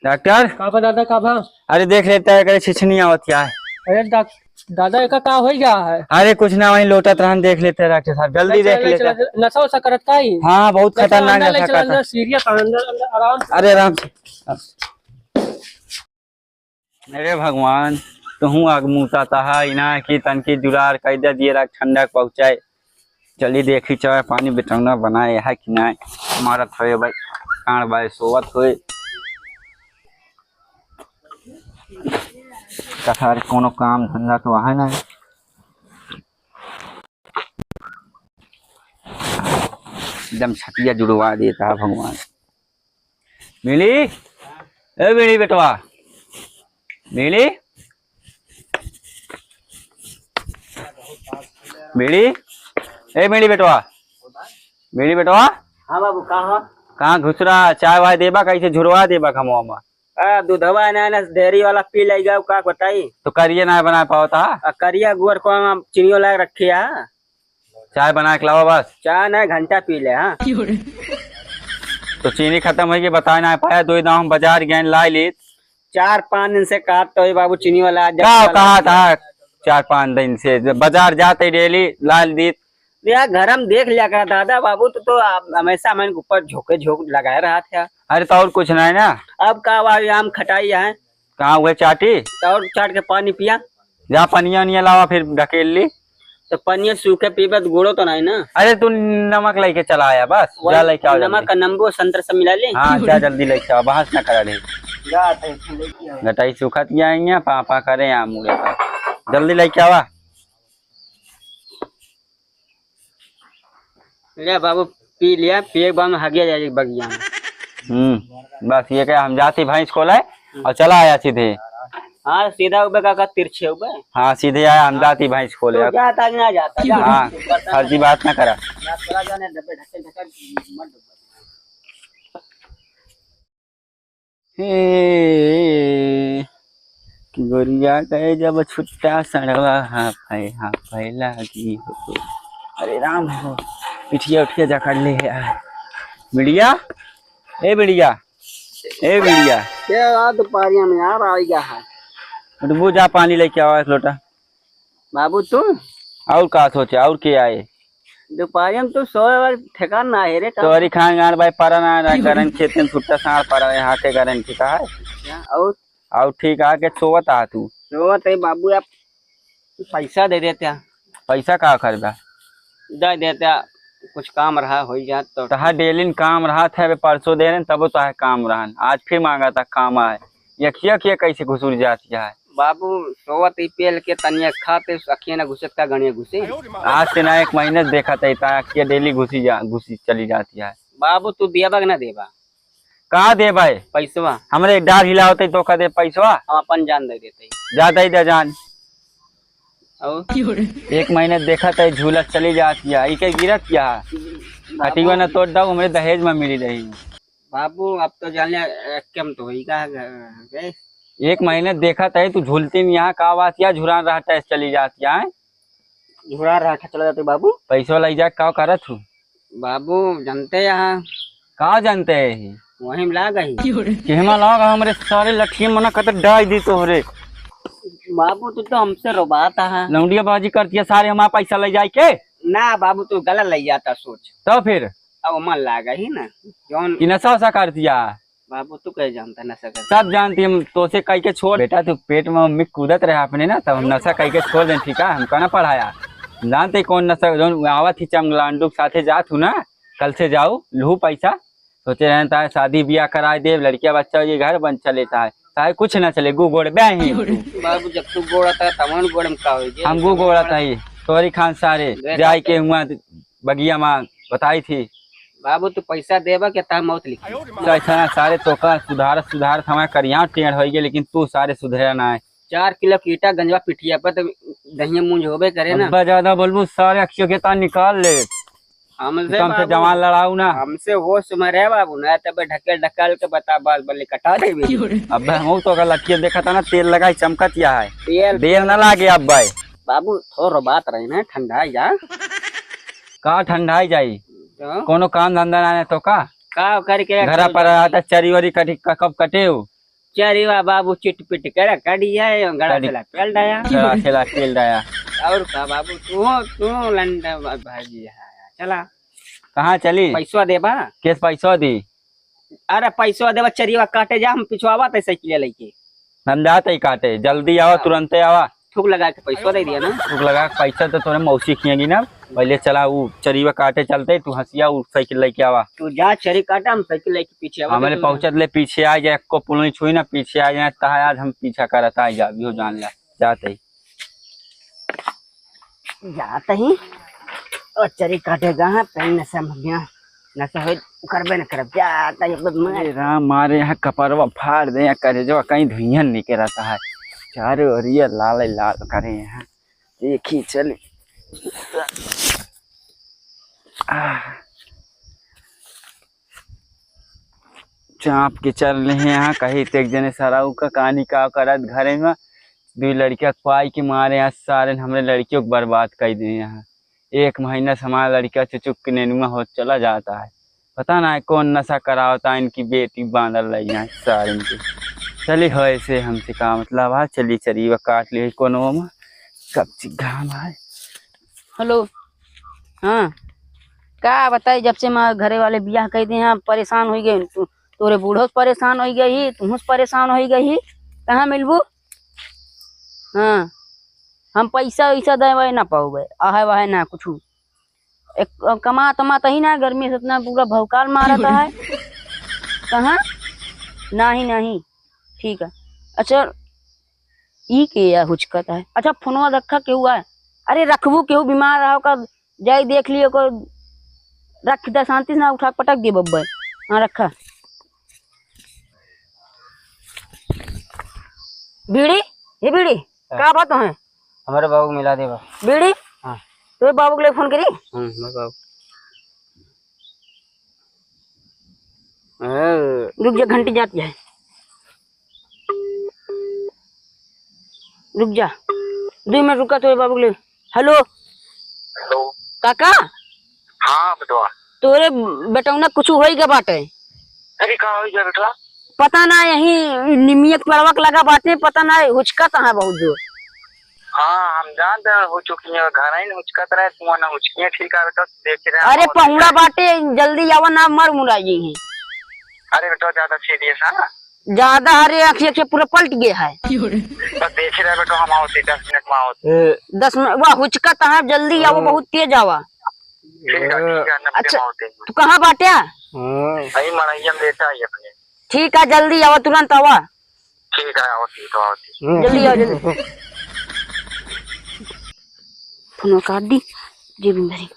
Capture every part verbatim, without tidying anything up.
डॉक्टर? का बा दादा, का बा? अरे देख लेता है, करे छिछनी आवत क्या है। अरे डॉक-, दादा, एका का होई गया है? अरे कुछ ना, वहीं लोटत रहन, देख लेते हैं डॉक्टर साहब, जल्दी ले देख चला, ले लेते हैं। चला, नशा वशा करत का ही? हाँ, बहुत ले चला, खतरनाक अंदर ले नशा चला, करता। अंदर सीरियस है, अंदर, अंदर आराम से। अरे राम। अरे भगवान, तुहूँ आग मुताता है, इना की तनकी जुरार कई दे दिए, राख ठंडक पहुँचाए। चली देखी चाय पानी बेटौना बनाए है कि नाय। मारत होए भाई, कांड भाई सोवत होए। कसार कोनो काम धंधा तो है ना। एकदम छतिया जुड़वा देता है भगवान। बीड़ी, ए बीड़ी बेटवा, बीड़ी, बीड़ी, ए बीड़ी बेटवा, बीड़ी बेटवा। हाँ बाबू, कहाँ? कहाँ घुस रहा? चाय वाय देबा, कैसे झुरवा देबा कमवा में? आ, दूधवा ना, ना, डेयरी वाला पी लेगा, का बताई? तो करिए ना बना पावता। आ, करिया गुड़ को हम चीनियो लाग रखी है। चाय बना के लावा बस। चाय नहीं, घंटा पी ले, हाँ। तो चीनी खत्म होई के बताए ना पाया, दो दाम हम बाजार गए लाई ली। चार पाँच दिन से कहत तो है बाबू, चीनी वाला आज का वाला कहा था? चार पाँच दिन से जब बाजार जाते डेली लाल दीत। यार घर में देख लिया कर दादा, बाबू तो, तो आप हमेशा मन के ऊपर झोंके झोंक लगाए रहा था। अरे तो और कुछ नहीं ना। अब का बाबू, आम खटाई है। कहाँ हुए चाटी? तो और चाट के पानी पिया। जा पनिया उनिया लावा, फिर ढकेल ली। तो पनिया सूखे पीबे तो गुड़ो तो नहीं ना। अरे तू नमक लेके चला आया बस, वही जा लेके आओ नमक जल्दी। का नंबू संतरा सब मिला ले। हाँ, जा जल्दी लेके आओ, बहस ना करा ले। जा, तो लेके आओ। गटाई सूखत गया है, पा पा करे आम उड़े का। जल्दी लेके आवा। ले बाबू, पी लिया, पिए के बाद में हगिया जाए बगिया में। हम्म, बस ये क्या, हम जाती भैंस को ले और चला आया सीधे। हाँ, सीधा उबे का, का तिरछे उबे। हाँ, सीधे आया, हम जाती भैंस को ले। तो जाता कि ना जाता, जा। हाँ, फर्जी बात ना करा। ना, चला जाने, डब्बे ढक्कन ढक्कन मत डब्बे। हे, कि गोरिया गए जब छुट्टा सड़वा, हाँ भय, हाँ भय लागी हो। अरे राम हो, पिठिया उठिया जकड़ ले है। बिड़िया, ए बिड़िया, ए बिड़िया। क्या रात दोपहरिया में यार आ गया है। उठबू जा, पानी लेके आवा एक लोटा। बाबू तू? और का सोचे, और के आए? दोपहरिया में तू सोए वाला ठेकान ना है रे, का? तोहरी खान गान भाई परा ना, ना गरन खेत में छुट्टा साँड़ परा है, हाथे गरन के कहा है। अच्छा, और? और ठीक आके सोवत आ तू। सोवत है बाबू, आप पैसा दे देते हैं। पैसा का करबा? दे देते हैं, कुछ काम रहा, हो जात तो। तहा डेलिन काम रहा था, अबे परसों दे रहे, तबो तहा काम रहन। आज फिर मांगा था, काम आए। यखिया किया कैसे घुसुर जाती है? बाबू, सोवत ही पेल के तनिया खाते, अखिया ना घुसत का गणिया घुसे। आज से ना एक महीने से देखा था, इतना अखिया डेली घुसी जा, घुसी चली जाती है। बाबू, तू देबा कि ना देबा? का देबा है? पैसवा। हमरे एक डाल हिला होते तो का दे पैसवा? हम अपन जान दे देते। जा दे दे जान। और? एक महीने देखा था, झूलत चली जाती है, ई के गिरत क्या है? बाबू। हटिवा ना तोड़ दऊ, हमरे दहेज में मिली रही। बाबू, अब तो जान ले, एक कम तो होई का, ग-, ग-, एक महीने देखा तही तू झूलती में यहाँ का बात या झुरान रहा टैस चली जाती है। झुरान रहा चला जाते बाबू। पैसो लई जा, का करत हूँ? बाबू, जानते यहाँ। का जानते है ही? वहीं में लाग ही। केहमा लाग हमरे सारे लठिए मना कत डाल दी तोहरे। बाबू, तू तो हमसे रोबात है। लौंडिया बाजी करती है सारे, हमारा पैसा ले जाए के। ना बाबू, तू गलत ले जाता सोच। तो फिर? अब मन लाग ही ना, जौन कि नशा वशा कर दिया। बाबू, तू कहे जानता नशा कर? सब जानती हम, तोसे कह के छोड़। बेटा, तू पेट में मम्मी कूदत रहे अपने ना, तब हम नशा कह के छोड़ दें, ठीक है? हम कहना पढ़ाया, जानते कौन नशा, जौन आवत ही चमगलांडू के साथे जात हूँ ना, कल से जाऊ, लहू पैसा, सोचे रहे ताहे शादी ब्याह कराए देब, लड़किया बच्चा हो जाए, घर बन चले ताहे, ताहे कुछ ना चले, गु गोड़ बे ही। बाबू, जब तू गोड़ा था, तवन गोड़ में का होई जे? हम गु गोड़ा था ही, तोहरी खान सारे, जाए के हुआ बगिया माँ बताई थी। बाबू, तू पैसा देबा के ता मौत लिखी। तो ऐसा ना सारे तोका सुधारत सुधारत हमारे करिया टेढ़ होई गए, लेकिन तू सारे सुधरे ना है। चार किलो कीटा गंजवा पिटिया पर तो दहिया मूंज होबे करे ना। अब्बा ज्यादा बोलबू, सारे अखियों के तार निकाल ले। हमसे तुमसे बाबू, जवान लड़ाऊ ना। हमसे होश में रहे बाबू, ना तबे ढकेल ढकाल के बता बाल बल्ले कटा देबे। अब्बा हम तो अगर लखिया देखा था ना, तेल लगाई चमकत या है। तेल, तेल ना लागे अब्बा। बाबू, थोरो बात रही ना, ठंडा जा। का ठंडाई जाई? तो? कोनो काम धंधा ना है तो का? का करके घरा पर आता चरी वरी कटी, क-, कब कटे हो? चरिवा बाबू चिटपिट कर कड़ी है, गड़ा कड़ी। चला पेल डाया। गड़ा चला पेल डाया। और का बाबू, तू, तू लंडा भागी है। चला। कहाँ चली? पैसवा देबा? केस पैसवा दी? अरे पैसवा देबा, चरिवा काटे जा, हम पिछवावा तै साइकिल लेके। हम जात ही काटे, जल्दी आवा, हाँ। तुरंते आवा। थूक लगा के पैसवा दे दिया ना। थूक लगा के पैसा तो तोरे मौसी खिएगी ना। पहले चला, उ चरिवा काटे चलते, तू हंसिया, उ साइकिल लेके आवा। तू जा चरी काटा, हम साइकिल लेके पीछे आवा। हमारे तो पहुंचत ले पीछे आ जाए, एको पुलनी छुई ना, पीछे आ जाए, तहा आज हम पीछा करत आ जा, अभी हो जान ला, जाते ही। जात ही, ओ चरी काटेगा, हाँ, पेन नशा में गया, नशा होई, करबे न करब, जात ही, अब मैं अरे राम, मारे यहाँ कपरवा फाड़ दे, यहाँ करेजवा कहीं धुइयन निकलता है, चारों ओरिया लाल लाल करे यहाँ, देखी चली। आह। चाँप के चल रहे हैं यहाँ, कहीं तो एक जने सराऊ का कहानी का करत घरे में, दुई लड़किया के पाई के मारे यहाँ सारे ने हमरे लड़कियों को बर्बाद कर दिए यहाँ। एक महीना से हमारा लड़का चुचुक के नेनुआ हो चला जाता है, पता ना है कौन नशा करावता है इनकी बेटी बांधल रही यहाँ सारे इनके। चली हो ऐसे हमसे का मतलब है, चली चली वह काट ली कोनो में कब से घाम है। हेलो, हाँ, का बताई, जब से मैं घरे वाले बियाह कह दे हैं, परेशान हो गए। तू, तोरे बूढ़ो से परेशान हो गई, तू से परेशान हो गई, कहाँ मिलबू? हाँ, हम पैसा वैसा दे वै ना पाऊबे, आहे वहे ना कुछ। एक कमा तमा तही ना, गर्मी से इतना पूरा भौकाल मारत है। कहाँ? नहीं, नहीं, ठीक है। अच्छा, ई के या हुचकत है? अच्छा, फोनवा रखा केहू है? अरे, रखबू केहू बीमार रहो का, जाई देख लियो को, रख दे शांति से, ना उठा के पटक दिए बब्बे। हाँ, रखा। बीड़ी, ये बीड़ी, हाँ। का बात है? हमारे बाबू को मिला दे बा। बीड़ी? हाँ। तो बाबू के लिए फोन करी? हम्म, हमारे बाबू। हाँ। रुक जा, घंटी जाती है। रुक जा, दो मिनट रुका, तोरे बाबू के लिए। हेलो। हेलो। काका। हाँ बेटवा। तोरे बेटौना कुछ होई गए बाटे। अरे का होई गए बेटवा? पता ना, यही निमिया के पेड़वा के लगा बाटे, पता ना, हुचकत है बहुत जोर। हाँ, हम जानते हैं, हुचुकिया घर ही हुचकत रहे, तू ना हुचकिया ठीक है बेटा, देख रहे हैं अरे हम पहुड़ा बाटे, जल्दी आवा ना, मर मुराई है। अरे बेटा, ज्यादा सीरियस है ना? ज्यादा, अरे, आँखी, आँखी पूरा पलट गया है। बस देख ही रहे बेटो, हम आवत ही, दस मिनट में आवत ही। ए। दस मिनट, वाह, हुचकत है, जल्दी आवा, हाँ। बहुत तेज आवा। ठीक है, ठीक है, नब्बे अच्छा, में आवत ही। तू कहाँ बाट्या? हाँ। वही मड़ैया में लेटा ही अपने। ठीक है, जल्दी आवा, तुरंत आवा। ठीक है, आवत ही, तो आवत ही। हाँ। जल्दी आवा, जल्दी। फोन काट दी, जेब में धरी।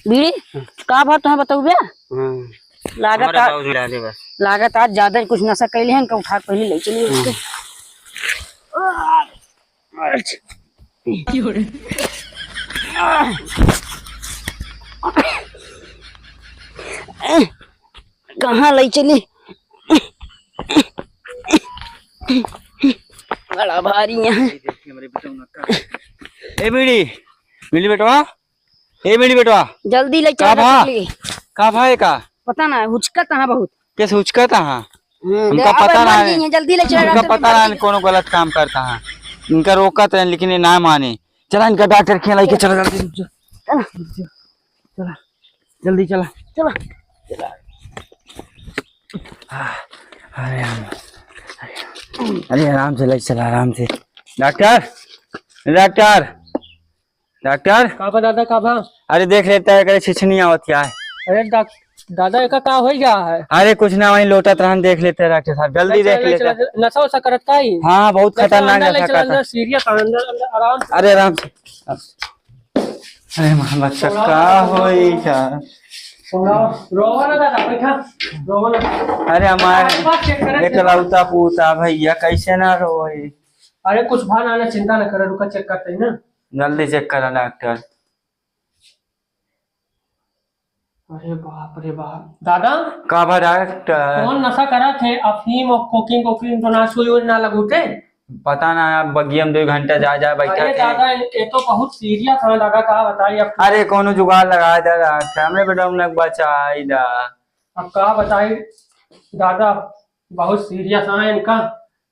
बीड़ी, हम्म। का बात है बताऊ बे? हम्म। लागत हमारे आ-, बाबू मिला दे बस। लागत आज ज्यादा कुछ नशा कैले हैं, इनका उठा के पहले ले चलिए हम्म। उसके। कहाँ ले चली? बड़ा भारी है। ए बीड़ी, बीड़ी बेटवा, ए बीड़ी बेटवा। जल्दी ले का चला भा? जल्दी। का भा एका? पता ना, हुचकत है बहुत। कैसे हुचकत है? हम्म, हमका दे, पता अब ना मर है। गई है, जल्दी ले चला हमका डॉक्टर पता ना है, जल्दी। कोनो गलत काम करता है। इनका रोकत है, लेकिन ये ना माने। चला, इनका डॉक्टर के लेके चला, जल्दी, जल्दी। चला। चला, जल्दी चला। चला। चला। हाँ, अरे राम। अरे आराम से ले चला, आराम से। डॉक्टर, डॉक्टर, डॉक्टर। का बा दादा, का बा? अरे देख लेता है, करे छिछनी आवत क्या है? अरे डॉक-, दादा, एका का हो गया है? अरे कुछ ना, वहीं लोटत रहन, देख लेते हैं डॉक्टर साहब, जल्दी ले देख चला, ले लेते हैं। चला, नशा वशा करत का ही? हाँ, बहुत ले चला, खतरनाक अंदर ले नशा चला, करता। अंदर सीरियस है, अंदर, अंदर आराम से। अरे आराम से। अरे माँ, बच्चा का होई का? सुनाओ, रोवा ना दादा, बैठा, रोवा ना। अरे हमारे बात चेक करे, चेक करे। एकलौता पूता भैया, कैसे ना रोए? अरे कुछ भा ना, ना चिंता ना करे, रुका चेक करते हैं ना। जल्दी चेक करा डॉक्टर। अरे बाप रे बाप। दादा, का बा डॉक्टर? कौन नशा करा थे? अफीम और कोकिंग, कोकिंग तो ना सुई उई ना लगूते? पता ना, अब बगिया में दो घंटा जा, जा बैठा अरे थे। दादा, ये तो बहुत सीरियस है दादा, का बताई अब। अरे कोनो जुगाड़ लगा दे डॉक्टर, हमरे बेटा उन्हें बचाई दा। अब का बताई दादा, बहुत सीरियस है इनका।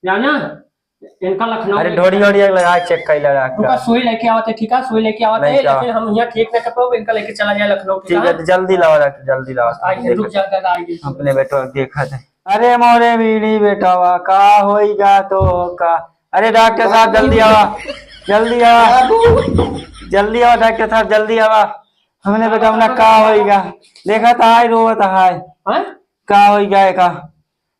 जाना, इनका लखनऊ अरे, में ढोड़ी वोड़ी लगा के चेक कर ले, डॉक्टर। रुका, सुई लेके आवत है, ठीक है, सुई लेके आवत है, लेके आओ। लेकिन हम यहाँ ठीक नहीं कर पाओगे, इनका लेके चला जाए लखनऊ, ठीक ठीक है, है? तो जल्दी लाओ डॉक्टर, जल्दी लाओ। आइए, रुक जा, दादा, आइए। अपने बेटवा के देखा थे। अरे मोरे बीड़ी बेटवा, का होइगा तो का? अरे डॉक्टर साहब, जल्दी आवा, जल्दी आवा, जल्दी आवा डॉक्टर साहब, जल्दी आवा। हमने बेटवा ना का होइगा, देखा था, हाय रोवत हाय। हाँ? का होइगा एका?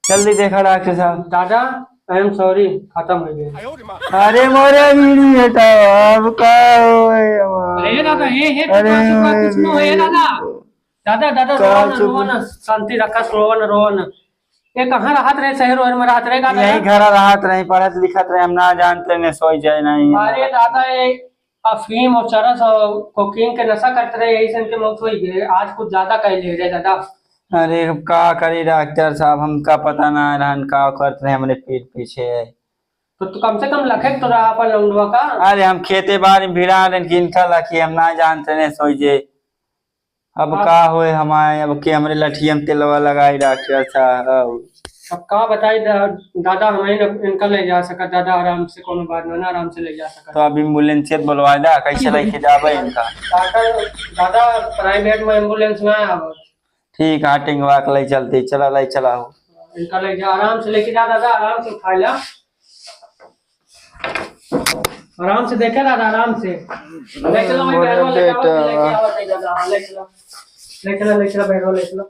जल्दी देखा डॉक्टर साहब। दादा, I am sorry, खत्म हो गया। अरे मोरे बीड़ी बेटा, अब का होए हमार? अरे दादा, हे, हे, अरे कुछ ना होए दादा। दादा, दादा, का रोवा ना, चुप? रोवा ना, शांति रखा, रोवा ना, रोवा ना। ये कहाँ रहत रहे, शहर वहर में रहत रहे का यही दादा? घर रहत रहे, पढ़त लिखत रहे, हम ना जानते ने सोई जाए नहीं। अरे दादा, ये अफीम और चरस और कोकीन के नशा करते रहे, यही से इनके मौत हुई है। आज कुछ ज्यादा कर ले रहे दादा। अरे अब का करी डॉक्टर साहब, हमका पता ना रहन का करते रहे हमरे पीठ पीछे। तो तू कम से कम लखे तो रहा अपन लौंडवा का। अरे हम खेते बाड़ी में भिड़ा रहन कि इनका लखी, हम ना जानते ने सोई जे। अब हाँ। का होए हमारे, अब के हमरे लठिया में तेलवा लगाई डॉक्टर साहब। अब का बताई दा-, दादा, हमें न, इनका ले जा सकत दादा, आराम से, कोनो बात ना, ना, आराम से ले जा सकत। तो अब एम्बुलेंस से बुलवा दा, कैसे लेके जाबे इनका? डॉक्टर, दादा, प्राइवेट में एम्बुलेंस ना आवत। ठीक है, टिंगवा के ले चलते, चला, ले चला हो। इनका ले जा, आराम से लेके जा दादा, आराम से उठा ला। आराम से देखे दादा, आराम से। ले चलो, मैं अरे बैठवा लेके आवत, बेटा। लेके आवत है दादा, हाँ, ले चलो। ले चलो, ले चलो, बैठवा ले चलो।